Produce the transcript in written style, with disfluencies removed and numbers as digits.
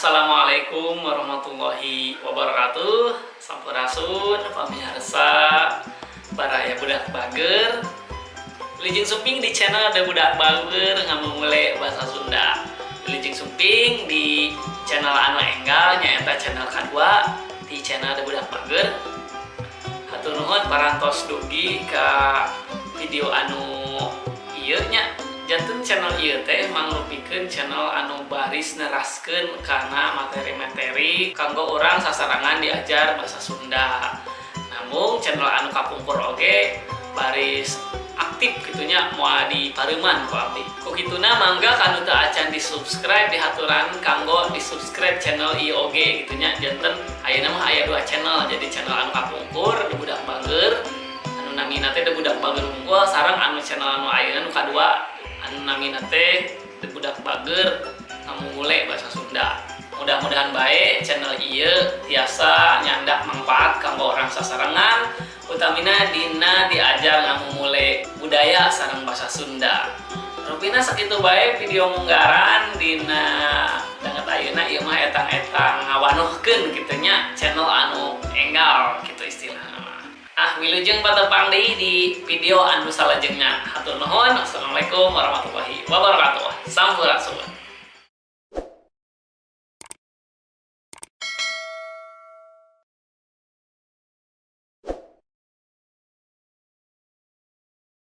Assalamualaikum warahmatullahi wabarakatuh. Sampurasun pamirsa, baraya Budak Bager. Wilujeng sumping di channel The Budak Bager Ngamumule Bahasa Sunda. Wilujeng sumping di channel anu enggal, nyaeta channel kedua di channel The Budak Bager. Hatur nuhun parantos dugi ka video anu ieu nya. Janten channel ieu teh mangrupikeun channel anu baris neraskeun kana materi-materi kanggo urang sasarangan diajar bahasa Sunda. Namun channel anu kapungkur oge baris aktif kitu nya, moal dipareuman ku abdi. Ku kituna mangga kanu teu acan di subscribe dihaturan kanggo di subscribe channel ieu oge kitu nya. Janten ayeuna mah aya dua channel, jadi channel anu kapungkur di Budak Bager anu namina teh The Budak Bager unggul, sareng anu channel anu ayeuna nu kadua anu namina teh The Budak Bager Ngamumule Bahasa Sunda. Mudah-mudahan bae channel ieu tiasa nyandak manfaat kanggo urang sasarengan, utamina dina diajar ngamumule budaya sareng bahasa Sunda. Rupina sakitu bae video munggaran dina danget ayeuna. Ieu mah etang-etang ngawanuhkeun kitu nya, channel anu enggal kitu istilahna mah. Ah, wilujeng patepang deui di video anu salajengna. Hatur nuhun. Assalamualaikum warahmatullahi wabarakatuh. Sampurasun.